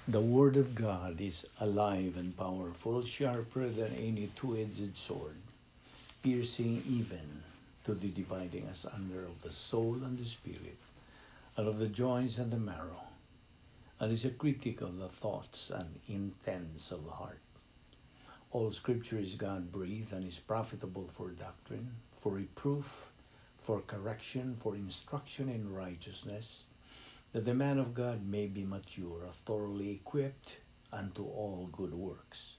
The Word of God is alive and powerful, sharper than any two-edged sword, piercing even to the dividing asunder of the soul and the spirit, and of the joints and the marrow, and is a critic of the thoughts and intents of the heart. All Scripture is God breathed and is profitable for doctrine, for reproof, for correction, for instruction in righteousness, that the man of God may be mature, thoroughly equipped unto all good works.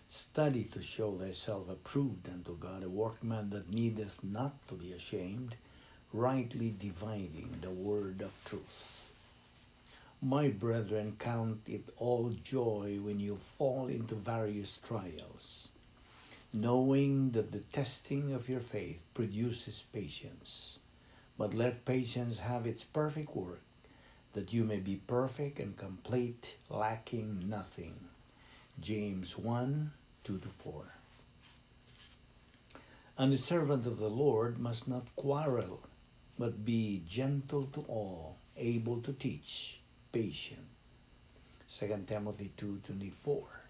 Study to show thyself approved unto God, a workman that needeth not to be ashamed, rightly dividing the word of truth. My brethren, count it all joy when you fall into various trials, knowing that the testing of your faith produces patience. But let patience have its perfect work, that you may be perfect and complete, lacking nothing. James 1:2-4. And the servant of the Lord must not quarrel, but be gentle to all, able to teach, patient. 2 Timothy 2:24.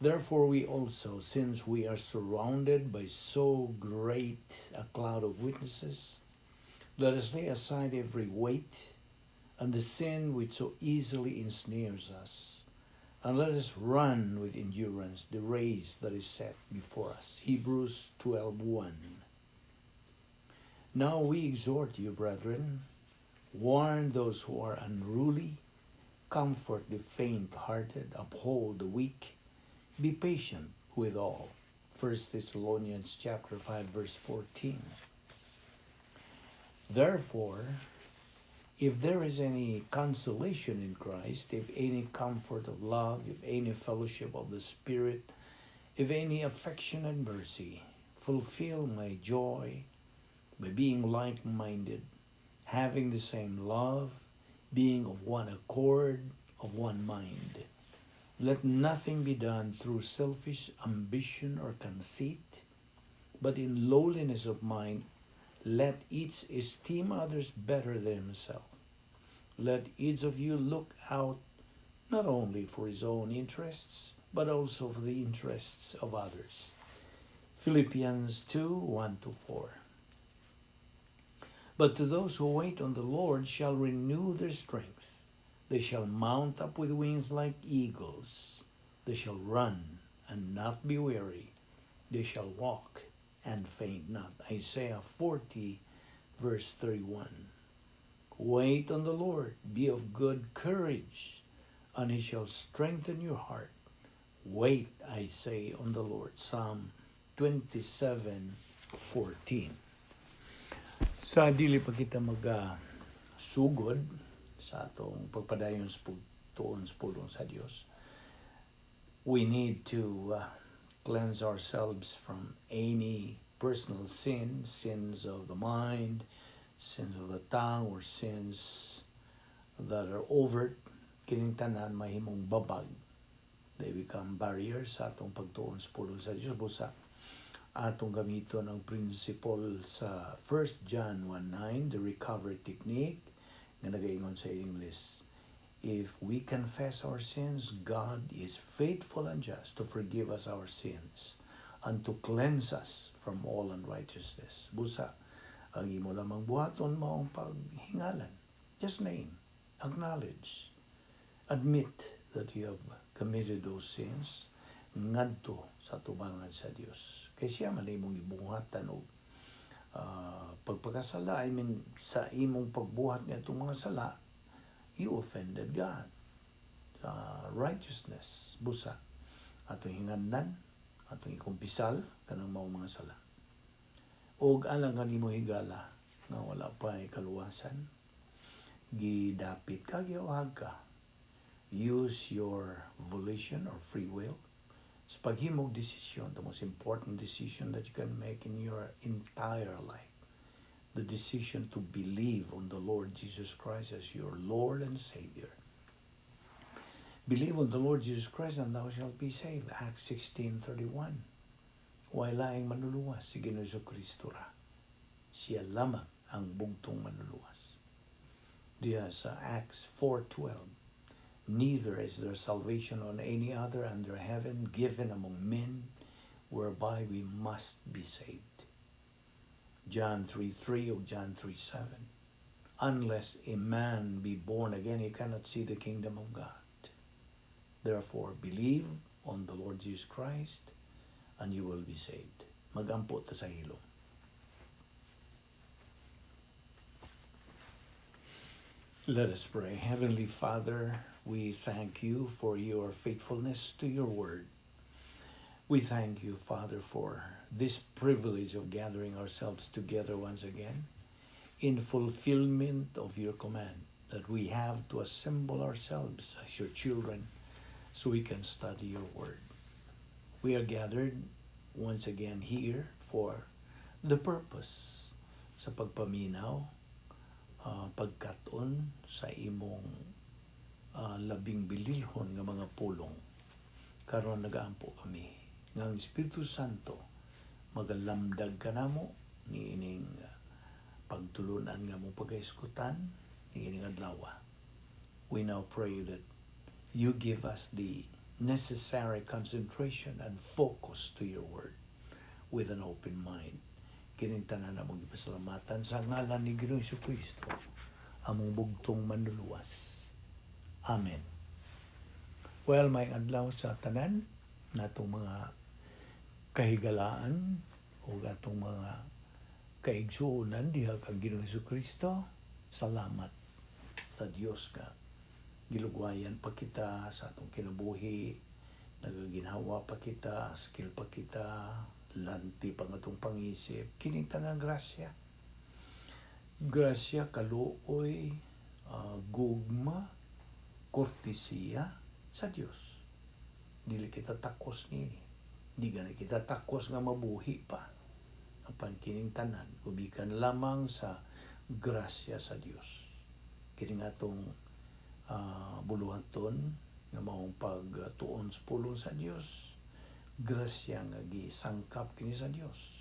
Therefore we also, since we are surrounded by so great a cloud of witnesses, let us lay aside every weight and the sin which so easily ensnares us, and let us run with endurance the race that is set before us. Hebrews 12:1. Now we exhort you, brethren, warn those who are unruly, comfort the faint-hearted, uphold the weak, be patient with all. 1 Thessalonians chapter 5 verse 14. Therefore, if there is any consolation in Christ, if any comfort of love, if any fellowship of the Spirit, if any affection and mercy, fulfill my joy by being like minded, having the same love, being of one accord, of one mind. Let nothing be done through selfish ambition or conceit, but in lowliness of mind, let each esteem others better than himself. Let each of you look out not only for his own interests, but also for the interests of others. Philippians 2:1-4. But to those who wait on the Lord shall renew their strength. They shall mount up with wings like eagles. They shall run and not be weary. They shall walk and faint not. Isaiah 40, verse 31. Wait on the Lord, be of good courage, and he shall strengthen your heart. Wait, I say, on the Lord. Psalm 27:14. Sa dili pa kita mag sugod sa atong pagpadayon sa pagtuon sa pulong sa Dios, we need to cleanse ourselves from any personal sin, sins of the mind, sins of the tongue, or sins that are overt. Kining tanan mahimong babag. They become barriers sa atong pagtuon sa pulong sa Dios. Busa atong gamiton ang principle sa 1 John 1:9, the recovery technique, nga nagaingon sa English, "If we confess our sins, God is faithful and just to forgive us our sins and to cleanse us from all unrighteousness." Busa, ang imo lamang buhaton maong paghingalan. Just name, acknowledge, admit that you have committed those sins ngadto sa tubangan sa Dios. Kay siya man imong gibuhatan og pagpakasala, I mean, sa imong pagbuhat niadtong mga sala, you offended God. Righteousness, busa. Atong hinganlan, atong ikumpisal kanang mao mga sala. Og alang kanimo, higala nga wala pa kaluwasan, gidapit ka, giawhag ka. Use your volition or free will sa paghimog desisyon, the most important decision that you can make in your entire life. The decision to believe on the Lord Jesus Christ as your Lord and Savior. "Believe on the Lord Jesus Christ and thou shalt be saved." Acts 16:31. Way laing manluluwas, si Ginoong Kristo ra. Siya lamang ang bugtong manluluwas. Diya sa Acts 4:12, Neither is there salvation on any other under heaven given among men whereby we must be saved. John 3:3 o John 3:7. Unless a man be born again, he cannot see the kingdom of God. Therefore, believe on the Lord Jesus Christ and you will be saved. Magampo ta sa hilom. Let us pray. Heavenly Father, we thank you for your faithfulness to your word. We thank you, Father, for this privilege of gathering ourselves together once again in fulfillment of your command that we have to assemble ourselves as your children so we can study your word. We are gathered once again here for the purpose sa pagpaminaw, pagkat-on sa imong labing bililhon nga mga pulong. Karon nagaampo kami nga ang Espiritu Santo magalamdag kanamo niining pagtulunan nga among pagahisgutan niining adlaw. We now pray that you give us the necessary concentration and focus to your word with an open mind. Kining tanan among gipasalamatan sa ngalan ni Ginoong Kristo, among bugtong manluluwas. Amen. Well, maayong adlaw sa tanan natong mga kahigalaan o atong mga kaigsuonan diha kang Ginoong Kristo. Salamat sa Dios nga gilugwayan pa kita sa atong kinabuhi, nagaginhawa pa kita, askil pa kita, lanti pa nga atong pangisip. Kining tanang grasya. Grasya, kaluoy, gugma, kortesiya sa Dios. Dili kita takos nini. Di gani kita takos nga mabuhi pa. Apan kining tanan gumikan lamang sa grasya sa Dios. Kining atong buluhaton nga maong pagtuon sa pulong sa Dios. Grasya nga gisangkap kini sa Dios.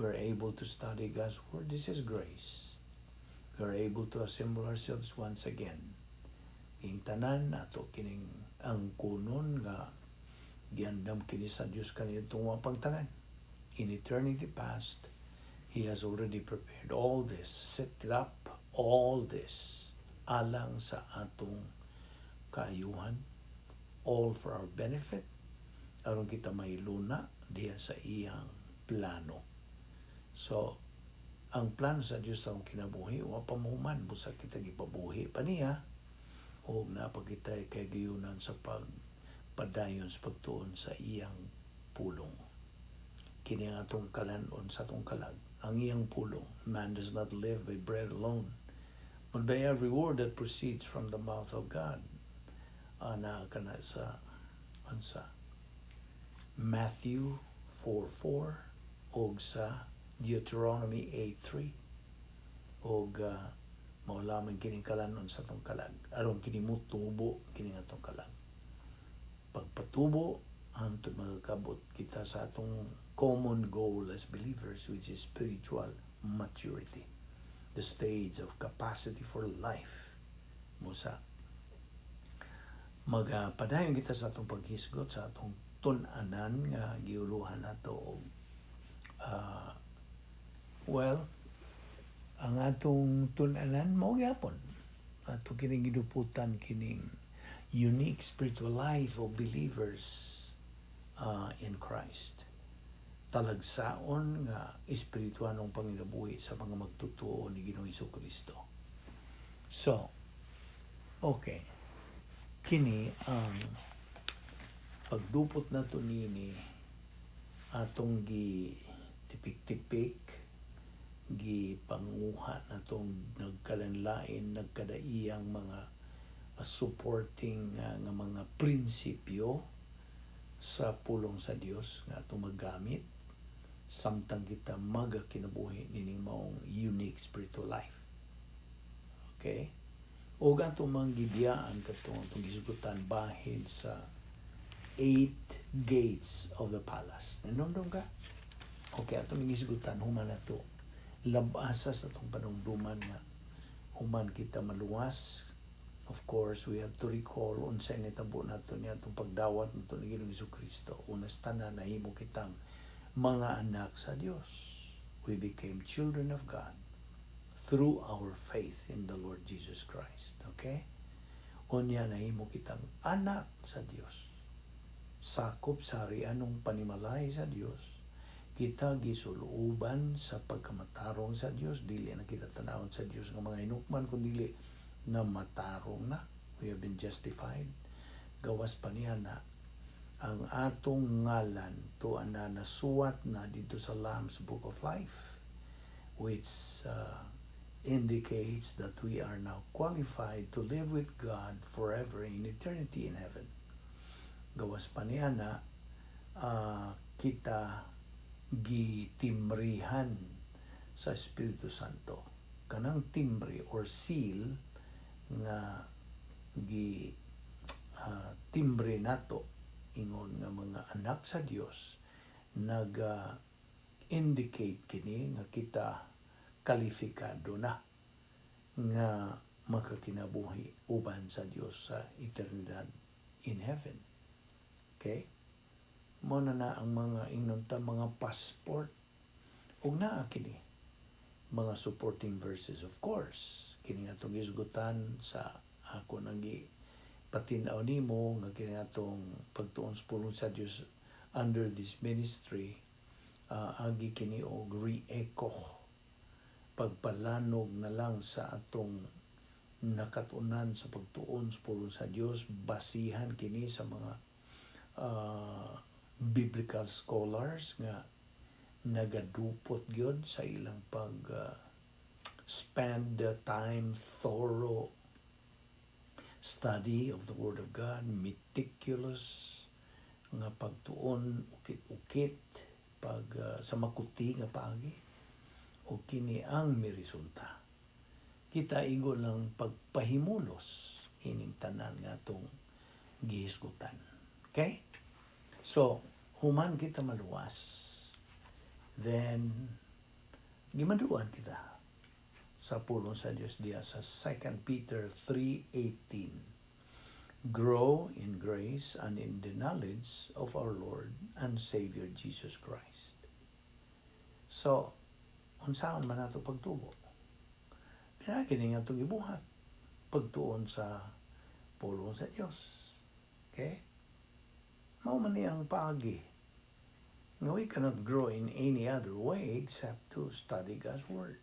We are able to study God's word. This is grace. We are able to assemble ourselves once again. Ing tanan ato kining ang kunon nga giandam kini sa Dios kaniadtong wapang tanan. In eternity past, He has already prepared all this, set it up all this alang sa atong kaayuhan, all for our benefit, aron kita mailuna diha sa iyang plano. So, ang plano sa Dios sa atong kinabuhi, wa pa mahuman, busa kita gipabuhi pa niya, o naa pa kita kahigayunan sa pagpadayon sa pagtuon sa iyang pulong. Kini ang atong kalan-on sa atong kalag. Ang iyang pulong, man does not live by bread alone, but by every word that proceeds from the mouth of God. Ana kana sa unsa Matthew 4:4 og sa Deuteronomy 8:3 og mao lamang kining kalanon sa atong kalag aron kini motubo kining atong kalag pagpatubo hangtod magakabot kita sa atong common goal as believers, which is spiritual maturity, the stage of capacity for life. Musa magapadayon kita sa atong paghisgot sa atong tun-anan nga giuluhan nato og well, ang atong tun-anan mao gyapon ato kining giduputan kining unique spiritual life of believers in Christ, talagsaon nga espirituanong panginabuhi sa mga magtutuo ni Ginoong Kristo. So okay, kini ang pagdupot nato nini, atong gi tipik-tipik, gi panguha natong nagkalanlain, nagkadaiyang mga supporting nga mga prinsipyo sa pulong sa Dios nga atong magamit samtang kita magakinabuhi nining maong unique spiritual life. Okay? O atong mga gibiyaan katong atong gisgutan bahin sa eight gates of the palace. Nanomdom ka? Okay, atong gisgutan human nato. Labasa sa atong panumduman nga human kita maluwas. Of course, we have to recall unsay nitabo nato niya atong pagdawat nato ni Ginoong Kristo. Una sa tanan, nahimo kitang mga anak sa Dios. We became children of God through our faith in the Lord Jesus Christ. Okay? Unya nahimo kitang anak sa Dios. Sakop sa anong panimalay sa Dios, kita gisulooban sa pagkamatarong sa Dios. Dili na kita tanawon sa Dios nga mga hinukman, kundi na matarong na. We have been justified. Gawas pa niya na ang atong ngalan to na nasuwat na dito sa Lamb's Book of Life, which indicates that we are now qualified to live with God forever in eternity in heaven. Gawas pa niya na kita gitimbrihan sa Espiritu Santo. Kanang timbre or seal nga gi timbre nato ingon nga mga anak sa Dios naga indicate kini nga kita kalifikado na nga makakinabuhi uban sa Dios sa eternidad in heaven. Okay? Mao na na ang mga ingnon ta mga passport ug naa kini mga supporting verses, of course. Kini atong gisgutan sa ako nang gi patin-aw nimo nga kini atong pagtuon sa pulong sa Dios under this ministry, agi kini og re-echo, pagpalanog na lang sa atong nakatunan sa pagtuon sa pulong sa Dios, basihan kini sa mga biblical scholars nga nagadupot gyud sa ilang pag spend the time, thorough study of the Word of God, meticulous nga pagtuon, ukit-ukit, pag sa makuti nga paagi, o kini ang miresulta. Kita igo lang pagpahimulos ining tanan nga atong gihisgutan. Okay? So, human kita maluwas, then gimaduan kita sa pulong sa Dios diya sa 2 Peter 3:18. Grow in grace and in the knowledge of our Lord and Savior Jesus Christ. So, unsaon man nato pagtubo? Pinaagi ni nga itong ibuhat pagtuon sa pulong sa Dios. Okay? Mao man ni ang paagi. Nga we cannot grow in any other way except to study God's Word.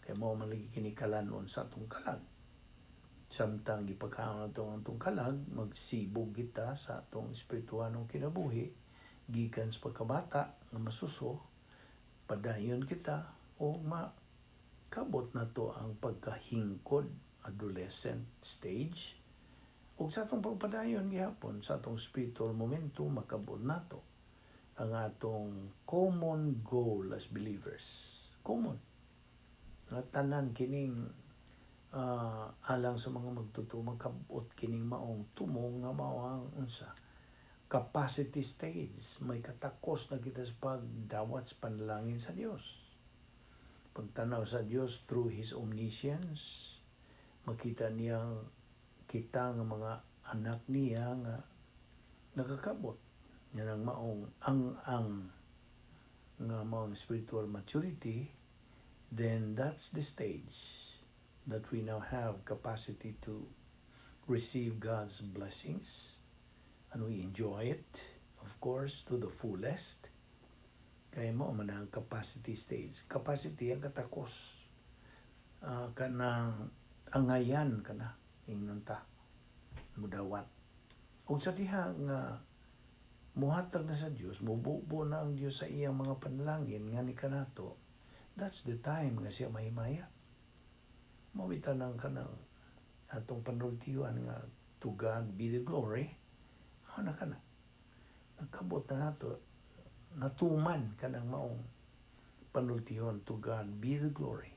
Kay mao man lagi kini kalanon sa atong kalag. Samtang gipagkaon nato ang atong kalag, magsibog kita sa atong espirituhanong kinabuhi, gikan sa pagkabata nga masuso, padayon kita o makabot nato ang pagkahingkod, adolescent stage, ug sa atong pagpadayon gihapon sa atong spiritual momentum, makabot nato ang atong common goal as believers, common nga tanan kining alang sa mga magtotoo, makabot kining maong tumong nga mao ang unsa, capacity stage. May katakos na kita sa pagdawat sa panalangin sa Dios, pagtanaw sa Dios through His omniscience, makita niyang kita nga mga anak niya nga nakakabot yan ang maong ang nga maong spiritual maturity. Then that's the stage that we now have capacity to receive God's blessings and we enjoy it, of course, to the fullest, kaya mao man ang capacity stage. Capacity ang katakos, kanang angayan kana ingnon ta mudawat ug sa diha nga muhatag na sa Dios, mububo na ang Dios sa iyang mga panalangin nga ni kanato, that's the time nga siya mahimaya. Mao bitaw nang kanang atong panultiwan nga "To God be the glory." Mao na kana nagkabot na nato, natuman kanang maong panultihon, "To God be the glory."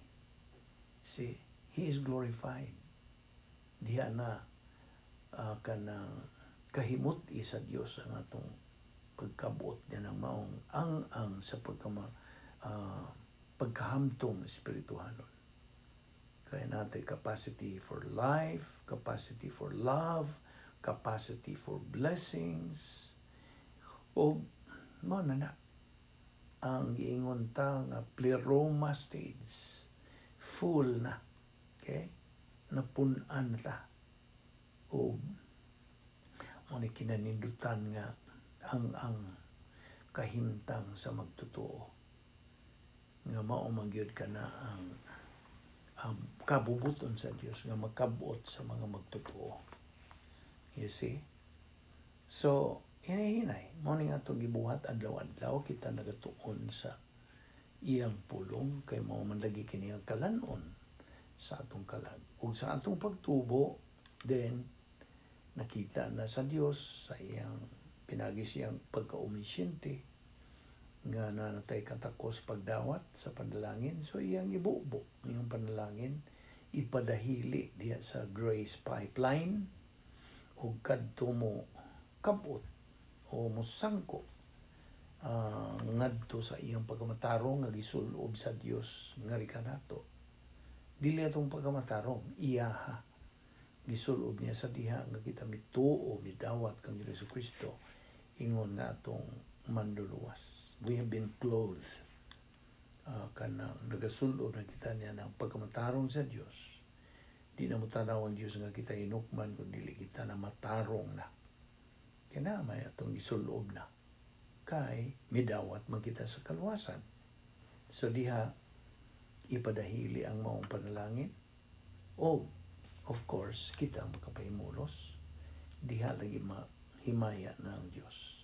See, He is glorified diha na, kanang kahimut sa Dios ang atong pagkabot niya ng maong ang sa pagkahamtong espirituhanon. Kaya natin capacity for life, Capacity for love, capacity for blessings. O mao na na ang giingon ta nga pleroma stage. Full na. Okay? Napun-an na ta. O mao ni kinanindutan nga ang kahimtang sa magtotoo nga mao man gyud kana ang kabubuton sa Dios nga makabot sa mga magtotoo. You see? So, hinay-hinay, mao ni nga atong gibuhat adlaw-adlaw kita nagatuon sa iyang pulong kay mao man lagi kini ang kalanon sa atong kalag. Ug sa atong pagtubo, then nakita na sa Dios sa iyang pinagi siyang pagka-omnisciente nga naa natay katakos pagdawat sa panalangin, so iyang ibubo iyang panalangin, ipadahili diha sa grace pipeline ug kadto mo kabot o mosangko ngadto sa iyang pagkamatarong nga gisulob sa Dios nga kanato. Dili atong pagkamatarong, iyaha. Gisulob niya sa diha nga kita mituo, midawat kang Hesus Kristo ingon nga atong manluluwas. We have been clothed, kanang nagasulob na kita niya ng pagkamatarong sa Dios. Di na mo tanaw ang Dios nga kita hinukman kung dili kita na matarong na. Kaya na may atong isulob na. Kay midawat man kita sa kaluwasan. So diha ipadahili ang maong panalangin. O of course, kita makapahimulos. Diha lagi mahimaya na ang Dios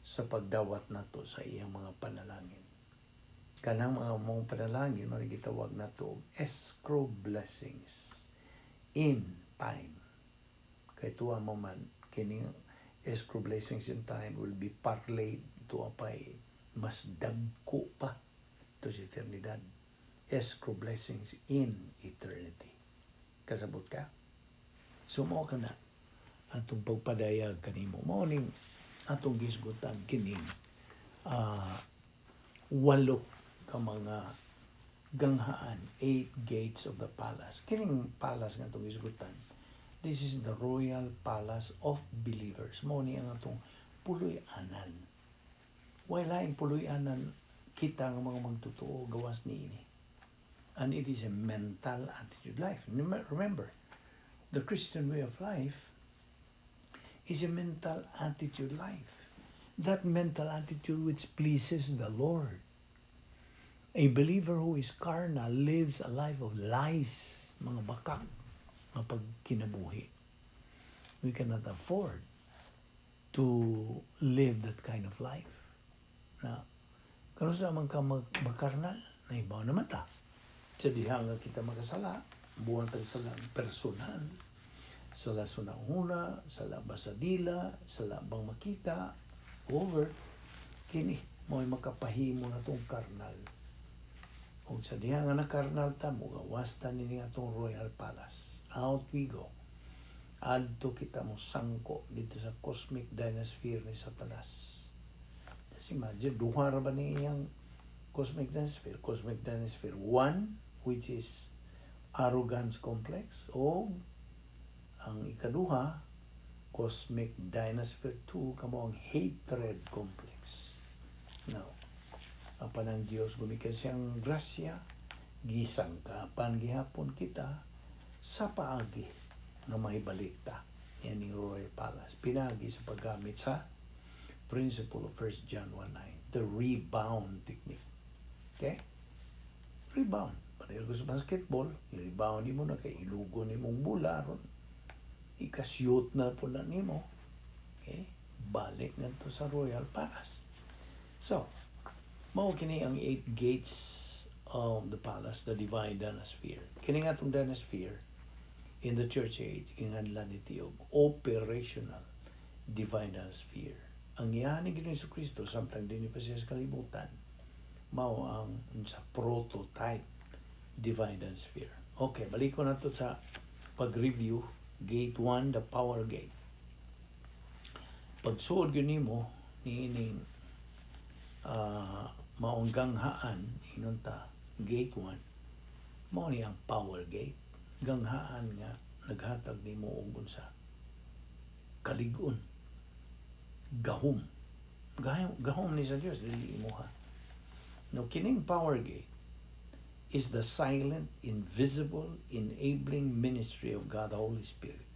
sa pagdawat nato sa iyang mga panalangin. Kanang mga maong panalangin, mao gitawag nato og escrow blessings in time. Kay tuwa mo man, kining escrow blessings in time will be parlayed to apay mas dagko pa to sa eternidad. Escrow blessings in eternity. Kasabot ka? So mao ka na atong pagpadayag kanimo. Mao ning atong gisgutan kining walo ka mga ganghaan, eight gates of the palace. Kining palace nga atong gisgutan, this is the royal palace of believers. Mao ni ang atong puloy-anan. Way laing puloy-anan kita nga mga magtotoo gawas niini. And it is a mental attitude life. Remember, the Christian way of life is a mental attitude life. That mental attitude which pleases the Lord. A believer who is carnal lives a life of lies, mga bakak, nga pagkinabuhi. We cannot afford to live that kind of life. Na, karon sa man ka makarnal, nahibaw naman ta. Sa diha nga kita makasala, buhat ang sala personal, sala sa una, sala ba sa dila, sala bang makita, over, kini, mo'y makapahimo na tong karnal. Kung sa diha nga nakarnal ta, mugawas ta nini atong royal palace. Out we go. Adto kita mo sangko dito sa cosmic dynasphere ni Satanas. Just imagine, duha ra ba ni iyang cosmic dynasphere? Cosmic dynasphere 1, which is arrogance complex, o ang ikaduha, cosmic dynasphere 2, kamo ang hatred complex. Now, apan ang Dios gumikan siyang grasya, gisangkapan gihapon kita sa paagi nga mahibalik ta yan ning Royal Palace. Pinagi sa paggamit sa principle of 1 John 1:9, the rebound technique. Okay? Rebound. Pareho ko sa basketball, i-rebound nimo na kay ilugo nimong bola ron. Ika-shoot na po na nimo. Okay? Balik ngadto sa Royal Palace. So, mao kini ang eight gates of the palace, the divine dynasphere. Kini nga atong dynasphere in the church age, ginganlan ni og operational divine dynasphere. Ang iyahan ni Ginoong Kristo samtang dinhi pa siya sa kalibutan, mao ang sa prototype divine dynasphere. Okay, balik ko na to sa pag-review. Gate 1, the power gate. Pagsuod gyud nimo niining maong ganghaan, ingon ta, gate 1, mao ni ang power gate. Ganghaan nga Naghatag nimo og unsa? Kalig-on. Gahom. Gahom, gahom ni sa Dios, dili imoha. No, kining power gate is the silent, invisible, enabling ministry of God the Holy Spirit.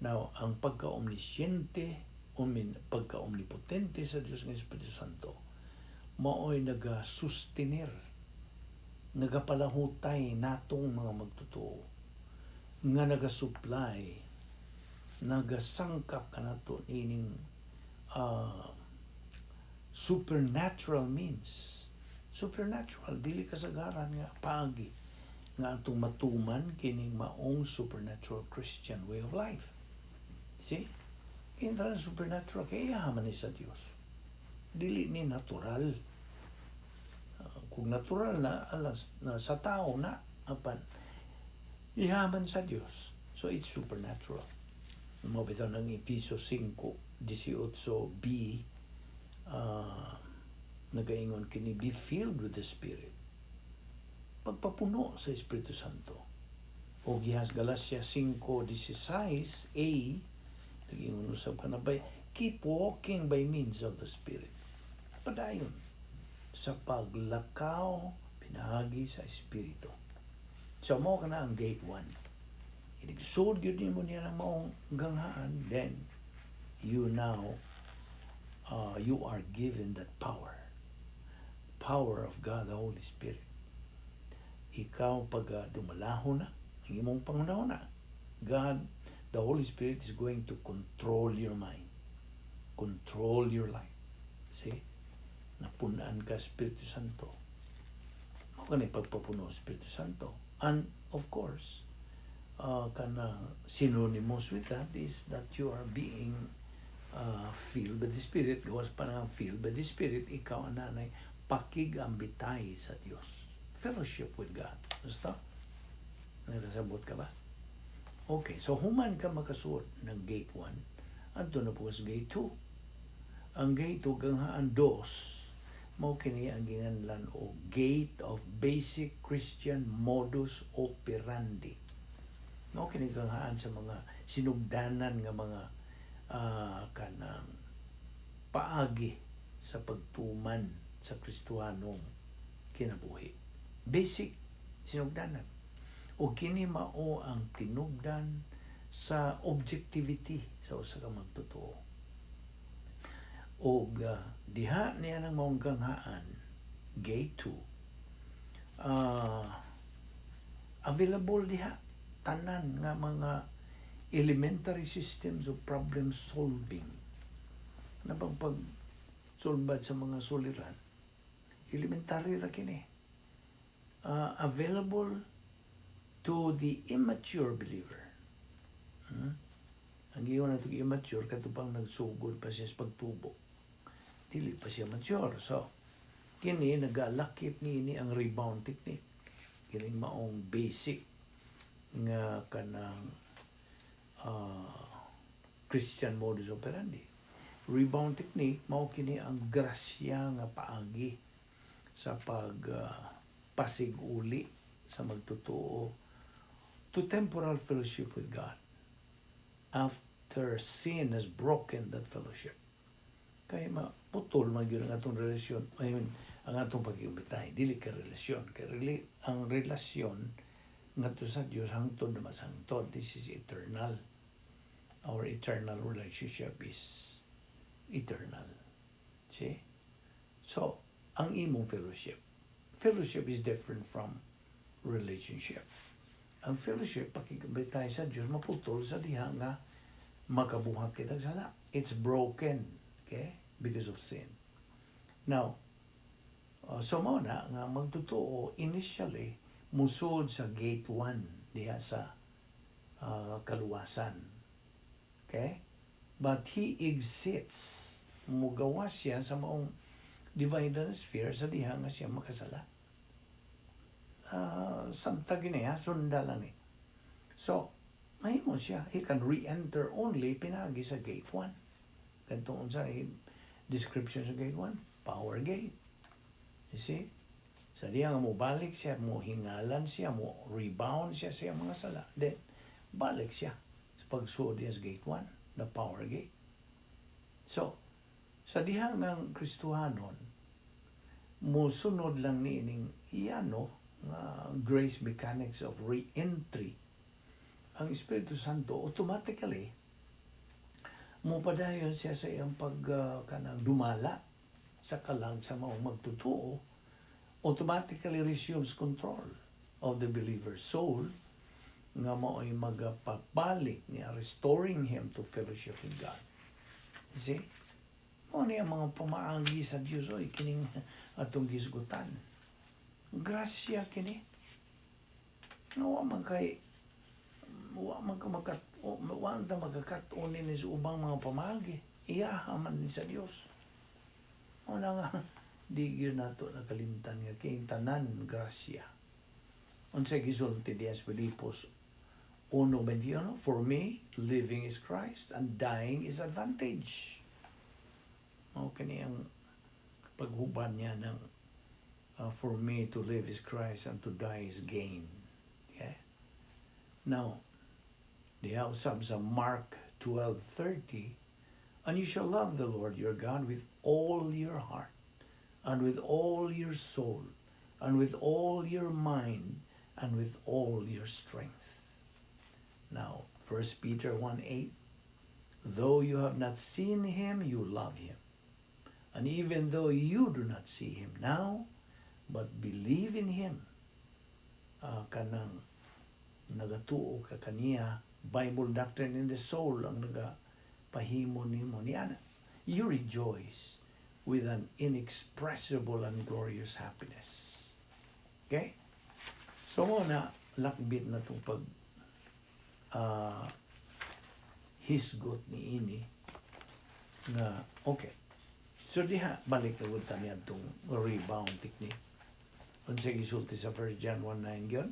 Now, ang pagka-omnisciente, pagka-omnipotente sa Diyos ng Espiritu Santo, mao'y naga-sustenir, nagapalahutay natong mga magtotoo, nga naga-supply, nagasangkap kanato ining supernatural means. Supernatural, dili kasagaran nga paagi nga atong matuman kining maong supernatural Christian way of life. See? Kaya tanan supernatural kay iya man ni sa Dios. Dili ni natural. Kung natural na alas na sa tao na, apan ihaman sa Dios. So it's supernatural. Mao bitaw ng Epeso 5:18b nagaingon kini, "Be filled with the Spirit." Pagpapuno sa Espiritu Santo. O gihas Galatia 5:16a, nag-ingon usab kana by keep walking by means of the Spirit. Padayon sa paglakaw pinaagi sa Espiritu. So mao kana ang gate 1. Inig-sud gyud nimo niya ng maong ganghaan, then you now you are given that power. Power of God, the Holy Spirit. Ikaw pag dumalahon na, ang imong panghunahuna, God, the Holy Spirit is going to control your mind. Control your life. See? Napunan ka Espiritu Santo. Mao kanay pagpapuno Espiritu Santo. And of course, kana synonymous with that is that you are being filled by the Spirit. Gawas pa nga filled by the Spirit, ikaw ang nanay pakigambitay sa Dios. Fellowship with God. Basta? Nakasabot ka ba? Okay, so human ka makasuot ng gate 1, adto na po sa gate 2. Ang gate 2, ganghaan dos, mao kini ang ginganlan og gate of basic Christian modus operandi. Mao kini ganghaan sa mga sinugdanan nga mga kanang paagi sa pagtuman sa Kristohanong kinabuhi. Basic sinugdanan. O kini mao ang tinubdan sa objectivity sa usa ka magtotoo. Og diha niya ng maong ganghaan, gate 2, available diha tanan nga mga elementary systems of problem solving. Na bang pag solbad sa mga suliran, elementary ra kini. Available to the immature believer. Ang giyon nato immature kato pang nagsugod pa siya sa pagtubo. Dili pa siya mature. So, kini nagalakip niini ang rebound technique. Kining maong basic nga kanang Christian modus operandi. Rebound technique mao kini ang grasya nga paagi sa pag pasig-uli sa magtotoo to temporal fellowship with God after sin has broken that fellowship. Kay maputol man gyud ang atong relasyon, I mean, ang atong pagkiumbitay, dili ka relasyon. Kay ang relasyon ngadto sa Dios hangtod na masangtod. This is eternal. Our eternal relationship is eternal. See? So, ang imong fellowship. Fellowship is different from relationship. Ang fellowship, pakikibitay sa Diyos, maputol sa diha nga makabuhat kitag sala. It's broken, okay? Because of sin. Now, so mao na nga magtotoo initially musod sa gate 1 diha sa kaluwasan. Okay? But he exits. Mugawas siya sa maong divine sphere sa diha nga siya makasala. Samtang gini ha, sunda lang ni. So, mahimo siya. He can re-enter only pinagi sa gate 1. Kantong unsa ni description sa gate 1? Power gate. You see? Sa diha nga mo balik siya, mo hingalan siya, mo rebound siya sa iyang mga sala. Then, Balik siya sa pagsuod niya sa gate 1, the power gate. So, sa diha ng Kristohanon, mosunod lang ni ining iyano nga grace mechanics of re-entry, ang Espiritu Santo automatically mopadayon siya sa iyang pag kanang dumala sa kalag sa maong magtutuo, automatically resumes control of the believer's soul nga mao'y magapabalik niya, restoring him to fellowship with God. See? Mao ni ang mga pamaagi sa Dios, oy, kining atong gisgutan. Grasya kini. Nga wa man ka makat wa ta magakat-on ni sa ubang mga pamaagi. Iyaha man ni sa Dios. Mao na nga di gyud nato nakalimtan nga kay tanan grasya. Unsay gisulti diya sa Filipos 1:21? "For me, living is Christ and dying is advantage." Mao kini ang paghuban niya ng "For me to live is Christ and to die is gain." Yeah. Now, diha usab sa Mark 12:30, "And you shall love the Lord your God with all your heart and with all your soul and with all your mind and with all your strength." Now, 1 Peter 1:8, "Though you have not seen him, you love him. And even though you do not see him now, but believe in him," kanang nagatuo ka kaniya, Bible doctrine in the soul ang nagapahimo nimo niana, "you rejoice with an inexpressible and glorious happiness." Okay? So mao na lakbit na itong pag hisgot ni ini nga okay. So diha balik na gud ta niya itong rebound technique. Unsay gisulti sa 1 John 1:9 gyud?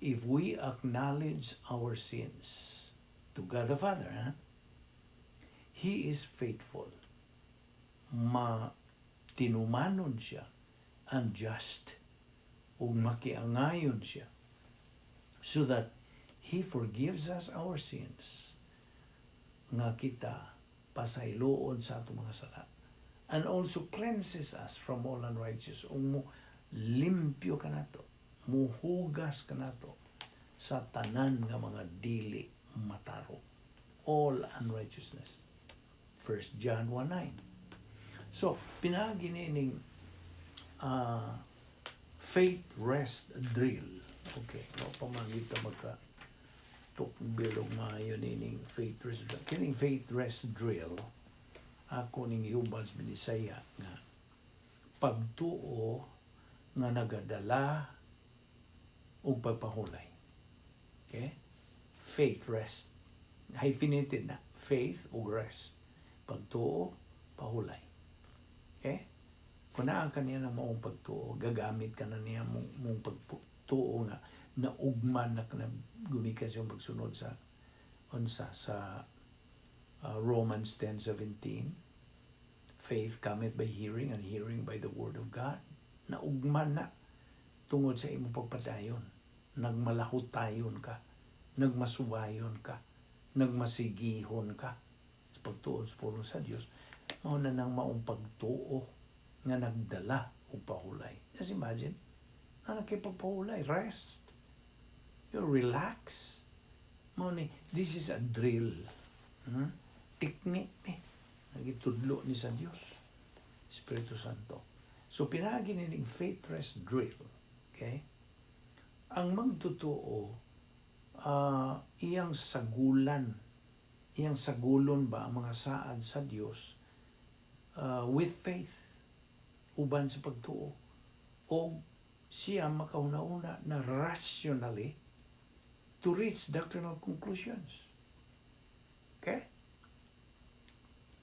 "If we acknowledge our sins to God the Father, ha? He is faithful." Ma tinumanon siya and just ug makiangayon siya so that He forgives us our sins nga kita pasayloon sa atong mga sala and also cleanses us from all unrighteous, ug mo limpyo kanato, muhugas kanato sa tanan nga mga dili matarong, all unrighteousness. 1 John 1:9. So pinaagi nining faith rest drill, okay, no pamangit ta magka tukbilog maayo nining faith rest drill. Kining faith rest drill ako ning gihuban sa Binisaya nga pagtuo nga nagadala og pagpahulay. Okay? Faith rest. Hyphenated na. Faith ug rest. Pagtuo, pahulay. Okay? Kung naa ka niya ng maong pagtuo, gagamit ka na niya mong pagtuo nga naugman na ka na gumikan sa iyong pagsunod sa unsa sa Romans 10:17, "Faith cometh by hearing, and hearing by the word of God." Naugman na tungod sa imong pagpadayon. Nagmalahutayon ka, nagmasuwayon ka, nagmasigihon ka sa pagtuo sa pulong sa Dios. Mao na nang maong pagtuo nga nagdala og pahulay. Just imagine, na nakipagpahulay, rest. You relax. Mao ni, this is a drill. Technique ni. Nagitudlo ni sa Dios. Espiritu Santo. So, pinaagi nining faith rest drill. Okay? Ang magtotoo, iyang sagulan, iyang sagulon ba ang mga saad sa Dios with faith, uban sa pagtuo, o siya makahuna-una na rationally to reach doctrinal conclusions. Okay?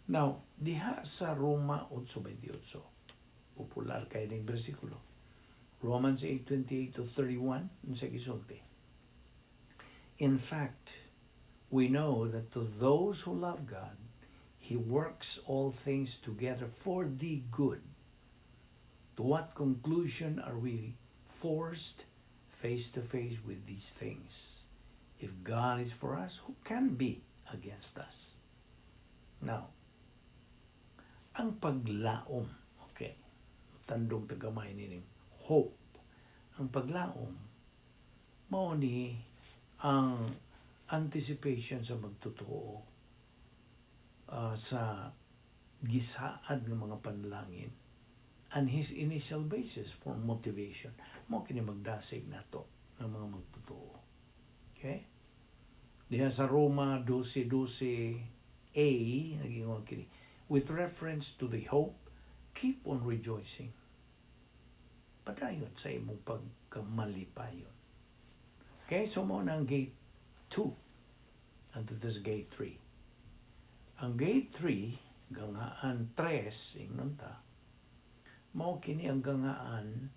Now, diha sa Roma 8:28, popular kay ning bersikulo. Romans 8:28 to 31, unsa gisulti? "In fact, we know that to those who love God, He works all things together for the good." To what conclusion are we forced face to face with these things? If God is for us, who can be against us? Now, ang paglaom, okay, tandog ta gamay nining hope. Ang paglaom, mao ni ang anticipation sa magtotoo sa gisaad ng mga panalangin and his initial basis for motivation. Mao kini magdasig nato ng mga magtotoo. Okay? Diha sa Roma 12:12a, nagingon kini, "With reference to the hope, keep on rejoicing." Padayon sa imong pagkamalipayon. Okay, so mao na ang gate 2. And this gate 3. Ang gate 3, ganghaan 3, ingnon ta, mao kini ang ganghaan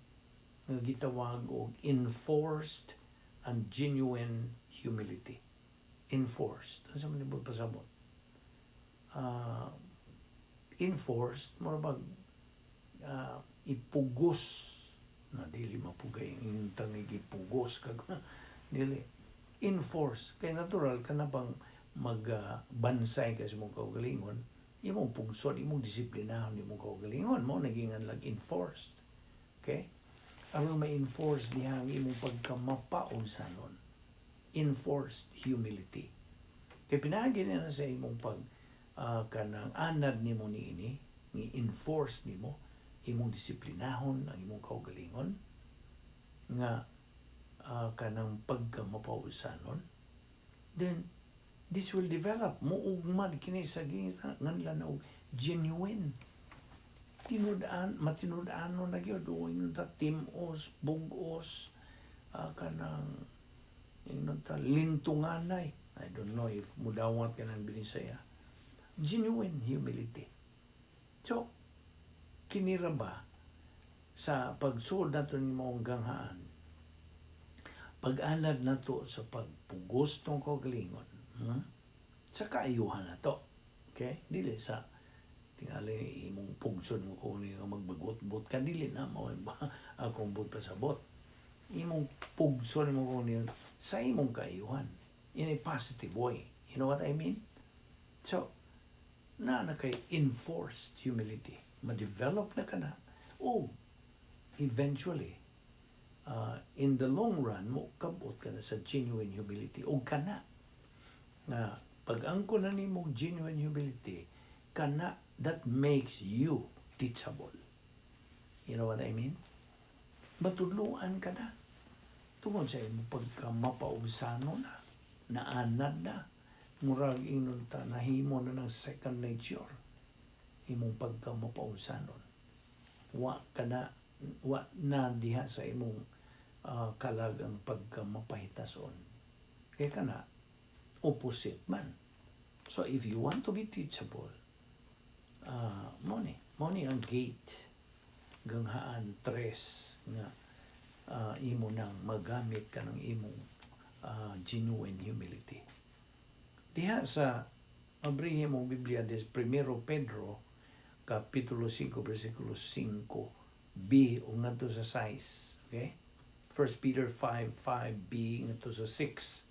nga gitawag og enforced and genuine humility. Enforced. Ano sa man ibig pasabot? Enforced, mura bag ipugos na dili mapugay ang tangig ipugos kag dili enforce kay natural ka na bang magbansay ka sa imong kaugalingon, imong pugson, imong disiplinahon imong kaugalingon mo naging lag enforced. Okay, aron ma-enforce diha ang imong pagkamapaubsanon, enforced humility, kay pinaagi na sa imong pag kanang anad nimo niini ni enforce nimo imong disiplinahon ang imong kaugalingon nga kanang pagkamapaubsanon, then this will develop, muugmad kini sa nganlan og genuine, tinud-an, matinud-anon na gyud o ingon ta tim-os, bug-os, kanang ingon ta lintunganay. I don't know if mudawat ka ng Binisaya. Genuine humility. So kinira ba sa pagsuod nato ni maong ganghaan, pag-anad nato sa pagpugos ng kaugalingon, Sa kaayuhan nato. Okay? Dili sa tingali imong pugson mo kung nga magbagot-bot ka, dili na mao ba akong but pasabot. Imong pugson mo kung sa imong kaayuhan in a positive way. You know what I mean? So, na na kay enforced humility. Ma-develop na ka na. O eventually, in the long run, mo kabot ka na sa genuine humility. O kana nga pag angko na nimo genuine humility, kana that makes you teachable. You know what I mean? Matudluan ka na. Tungod sa imong pagka mapaubsano na, naanad na, murag ingnon ta, nahimo na ng second nature, imong pagka mapaubsanon. Wa ka na, wa na diha sa imong kalag ang pagka mapahitason. Kaya ka na, opposite man. So if you want to be teachable, mo ni ang gate ganghaan tres nga imo nang magamit ka ng imong genuine humility. Diha sa abrihin mo Biblia des Primero Pedro kapitulo 5 bersikulo 5b o ngadto sa 6. Okay? 1 Peter 5, 5b ngadto sa 6.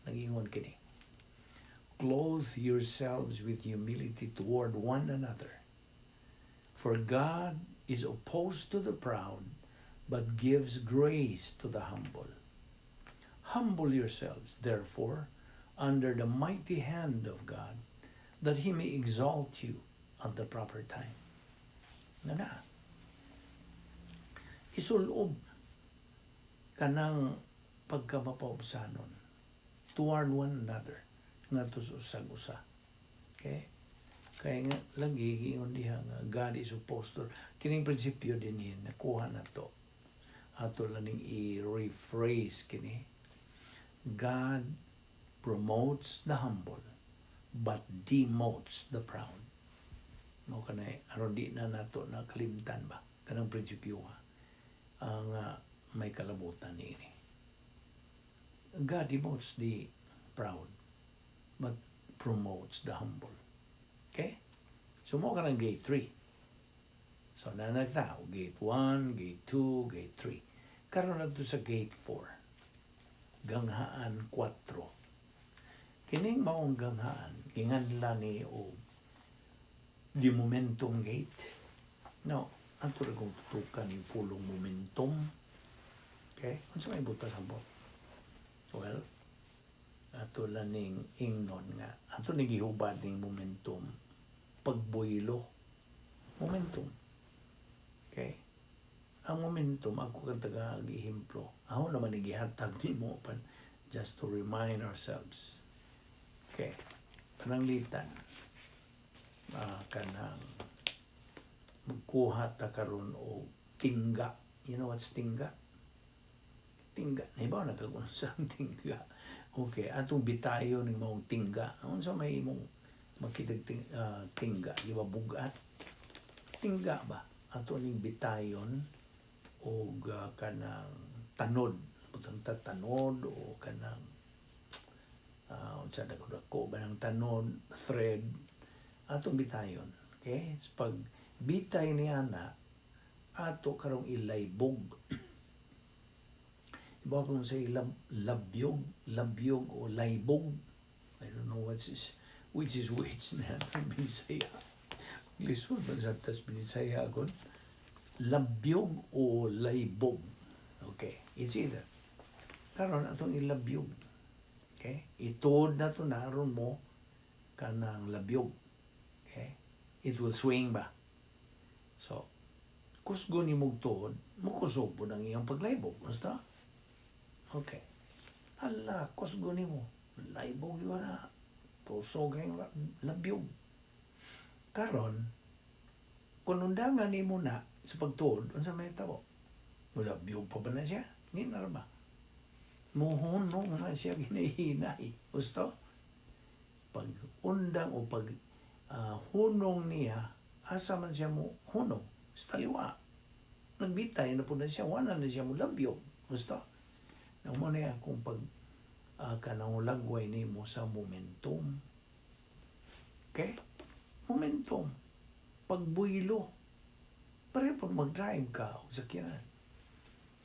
Nagingon kini. "Clothe yourselves with humility toward one another. For God is opposed to the proud, but gives grace to the humble. Humble yourselves, therefore, under the mighty hand of God, that He may exalt you at the proper time." Na na. Isulob kanang pagkamapaubsanon toward one another ngadto sa usag usa. Okay? Kaya nga lagi giingon diha nga God is opposed to kining prinsipyo din nakuha na to. Ato lang ning i-rephrase kini. God promotes the humble but demotes the proud. Mao kanay aron di na nato nakalimtan ba kanang prinsipyo ha ang may kalabutan niini. God demotes the proud but promotes the humble. Okay? So mao kanang gate 3. So nanagtao, gate 1, gate 2, gate 3. Karon na sa gate 4. Ganghaan 4. Kining maong ganghaan, ginganlan ni og the momentum gate. Now, ato ra kong tutukan yung pulong momentum. Okay? Unsa may buta sa bot? Well, ato lang ning ingnon nga ato ning gihubad ning momentum, pagbuylo, momentum. Okay, ang momentum, ako kang taga ehemplo, ako naman ni gihatag nimo pan just to remind ourselves. Okay, pananglitan kanang magkuha ta karon og tingga. You know what's tingga? Tingga, nahibaw na kag unsa ang tingga? Okay, atong bitayo ning maong tingga. Unsa may imong makitag tingga, di ba bugat? Tingga ba? Ato ning bitayon og kanang tanod, butang ta tanod o kanang unsa dako dako ba ng tanod, thread, atong bitayon. Okay? So, pag bitay niya na, ato karong ilaybog. Iba kung say labyog, labyog o laybog. I don't know what is which is which na Bisaya. Lisod man sa tas Bisaya kon. Labyog o laybog. Okay, it's either. Karon atong ilabyog. Okay? Ituod na to na aron mo kanang labyog. Okay? It will swing ba? So, kusgo ni mong tuod, mukusog po ng iyang paglaybog. Basta? Okay. Hala, kusgo ni mo. Laybog yun na. Kusog ang labyog. Karon, kung undangan nimo na sa pagtuod, unsa may tabo? Mulabyog pa ba na siya? Ni na ba? Muhunong na siya ginahinay. Gusto? Pag undang o pag hunong niya, asa man siya mo hunong? Sa taliwa. Nagbitay na po na siya, wala na siya mo labyog. Gusto? Na mo na akong pag kanang lagway nimo sa momentum. Okay? Momentum. Pagbuylo. Pareho pag mag-drive ka og sakyanan.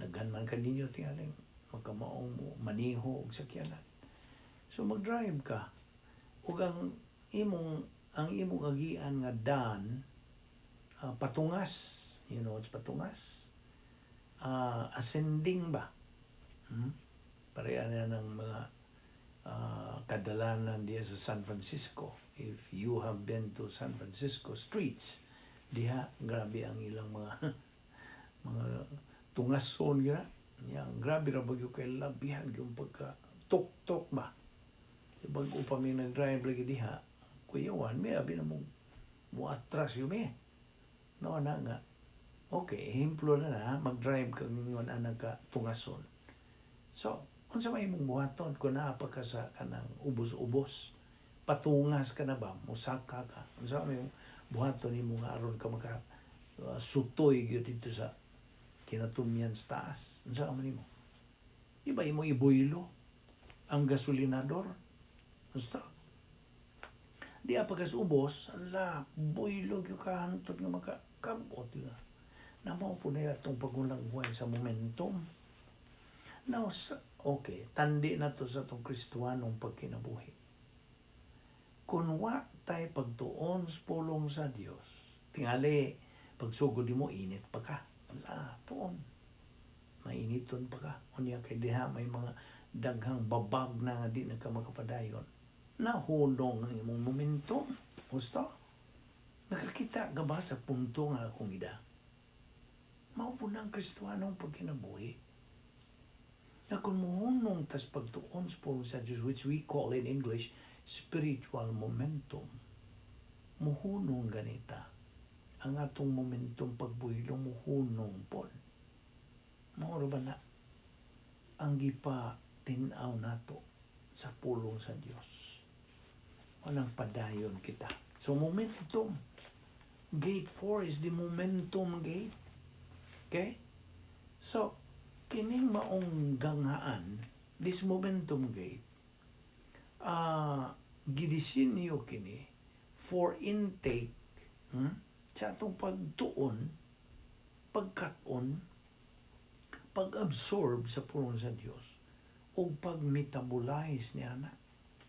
Naghan man ka ninyo tingaling magkamaong mo maniho og sakyanan. So mag-drive ka ug ang imong agian nga dan patungas. You know what's patungas? Ascending ba? Hmm? Pareha na ng mga kadalanan diya sa San Francisco. If you have been to San Francisco streets, diha grabe ang ilang mga tungason gira. Yang grabe ra bagyo kay labihan yung pagka tuk-tuk ba. Bago pa mi nag-drive lagi diha, Kuya Juan, may abi na mo mo atras yun eh. No, na nga. Okay, ehemplo na na, mag-drive ka ngayon anak ka tungason. So, unsa may imong buhaton kung naa pa ka sa kanang ubos-ubos? Patungas ka na ba? Musaka ka. Unsa may imong buhaton nimo nga aron ka maka sutoy gyud dito sa kinatumyan sa taas? Unsa man nimo? Di ba imo ibuylo ang gasolinador? Basta. Di pa kas ubos, ala, buylo gyud ka hantod nga makakabot ka. Na mao po na atong pagulagway sa momentum. Now, sa, okay, tandi na to sa atong Kristuanong pagkinabuhi. Kung wa tay pagtuon sa pulong sa Dios, tingali, pagsugod mo, init pa ka. Wala, tuon. Mainiton pa ka. Unya kay diha may mga daghang babag na nga di na ka makapadayon. Nahunong ang imong momentum. Gusto? Nakakita ka ba sa punto nga akong ida? Mao po na ang Kristuanong pagkinabuhi. Na kung muhunong tas pagtuon sa pulong sa Diyos, which we call in English, spiritual momentum, muhunong ganita. Ang atong momentum pagbuhilo muhunong pod. Mao ba na ang gipa tin-aw nato sa pulong sa Dios? Walang padayon kita. So momentum. Gate 4 is the momentum gate. Okay? So, kining maong ganghaan, this momentum gate, gidisinyo kini for intake sa atong pagtuon, pagkat-on, pag-absorb sa pulong sa Dios, o pag-metabolize niya na.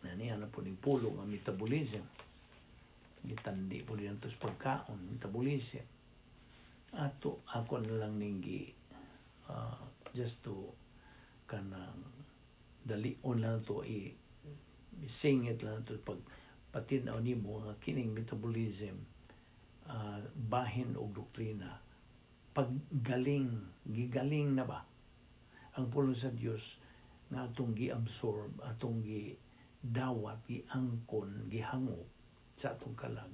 Na niya na po ning pulong ang metabolism. Gitandi po din sa pagkaon, metabolism. Ato, ako na lang ning gi, just to kanang dalion lang to i singit lang to pag patinaw nimo nga kining metabolism, bahin og doktrina, paggaling, gigaling na ba ang pulong sa Dios nga atong gi-absorb, atong gi dawat, giangkon, gihangop sa atong kalag,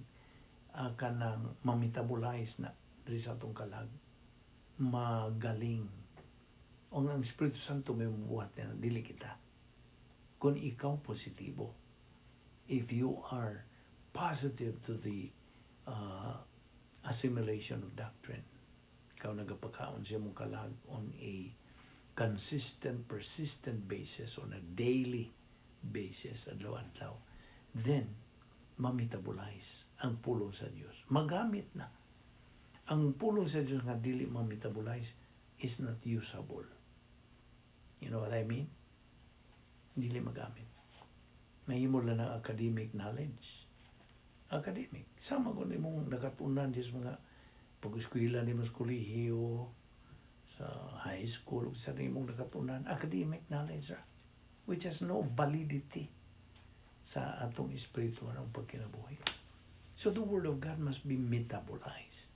kanang ma-metabolize na diri sa atong kalag, magaling o ang Espiritu Santo may mubuhat na dili kita kung ikaw positibo, if you are positive to the assimilation of doctrine. Ikaw nagapakaon sa imong kalag on a consistent, persistent basis, on a daily basis, adlaw-adlaw, then ma-metabolize ang pulong sa Dios. Magamit na. Ang pulong sa Dios nga dili ma-metabolize is not usable. You know what I mean? Dili magamit. Mahimo lang ng academic knowledge. Academic. Sama ko nimong nakatunan di sa mga pag-eskwela nimo sa kolehiyo, sa high school, sa nimong nakatunan, academic knowledge ra, which has no validity sa atong espiritual ang pagkinabuhi. So the Word of God must be metabolized.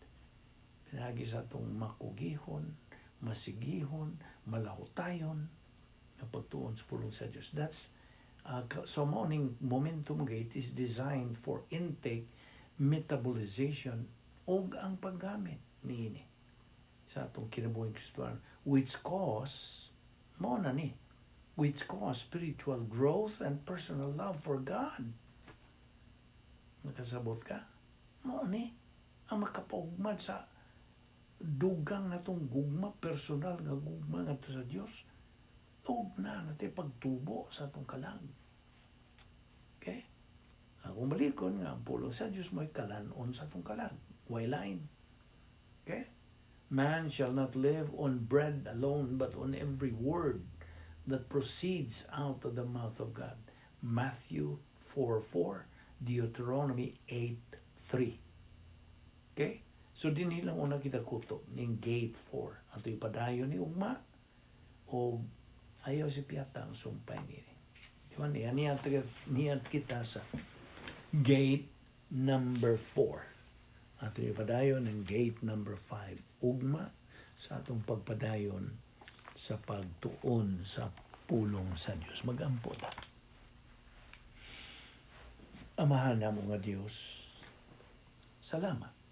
Pinagi sa atong makugihon, masigihon, malahutayon, ang pagtuon sa pulong sa Diyos. That's so mao ning momentum gate is designed for intake, metabolization, ug ang paggamit niini sa atong kinabuhing Kristohanon, which cause mao na ni which cause spiritual growth and personal love for God. Nakasabot ka? Mao ni ang makapaugmad sa dugang natong gugma, personal nga gugma ngadto sa Dios ug na natay pagtubo sa atong kalag. Okay? Akong balikon nga ang pulong sa Dios mo'y kalan-on sa atong kalag. Way lain. Okay? Man shall not live on bread alone, but on every word that proceeds out of the mouth of God. Matthew 4:4, Deuteronomy 8:3. Okay? So dinhi lang una kita kutob ning gate 4. Ato ipadayon ni ugma o ayaw si Piata ang sumpay nini. Di ba? Niya niya, niya kita sa gate number 4. Ato ipadayon ng gate number 5. Ugma sa atong pagpadayon sa pagtuon sa pulong sa Dios. Magampo ta. Amahan namo nga Dios, salamat.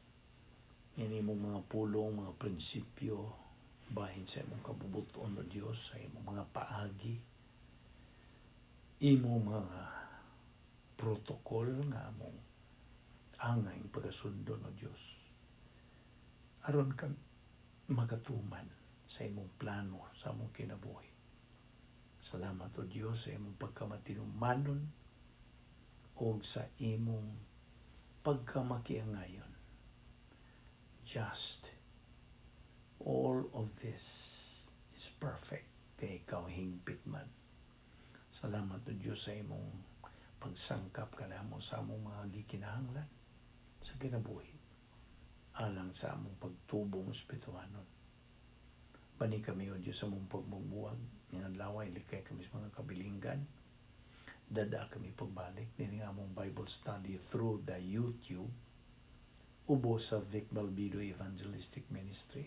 Ini imong mga pulong, mga prinsipyo, bahin sa imong kabubuton o Dios, sa imong mga paagi, imong mga protocol nga among angay pagkasundon o Dios. Aron kang makatuman sa imong plano sa among kinabuhi. Salamat o Dios sa imong pagkamatinumanon o sa imong pagkamakiangayon. Just all of this is perfect kay ikaw hingpit man. Salamat o Diyos sa imong pagsangkap kanamo sa among mga gikinahanglan sa kinabuhi alang sa among pagtubong espirituhanon. Bani kami o Diyos sa among pagmugbuwag. Ning adlaw likay kami sa mga kabilinggan. Dada kami pagbalik nining among Bible study through the YouTube ubo sa Vic Balbido Evangelistic Ministry.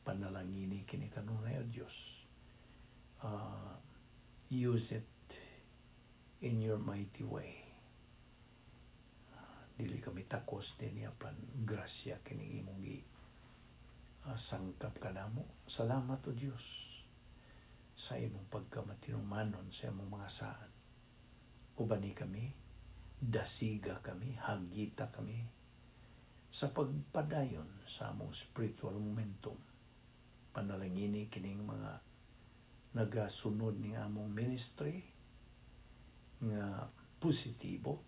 Panalangini kini kanunay o Diyos. Use it in your mighty way. Dili kami takos din pan grasya kini imong gi sangkap kanamo. Salamat o Dios sa imong pagkamatinumanon sa imong mga saan. Ubani kami, dasiga kami, hagita kami sa pagpadayon sa among spiritual momentum. Panalangini kining mga nagasunod ni among ministry nga positibo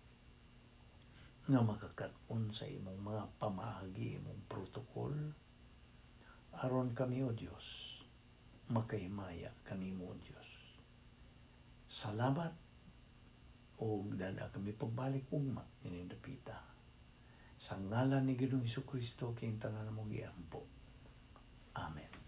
nga makakat-on sa imong mga pamaagi, imong protocol, aron kami o Dios makahimaya kanimo o Dios. Salamat. Ug dad-a kami pagbalik ugma ining dapita. Sa ngalan ni Ginoong Hesus Kristo, kining tanan among giampo. Amen.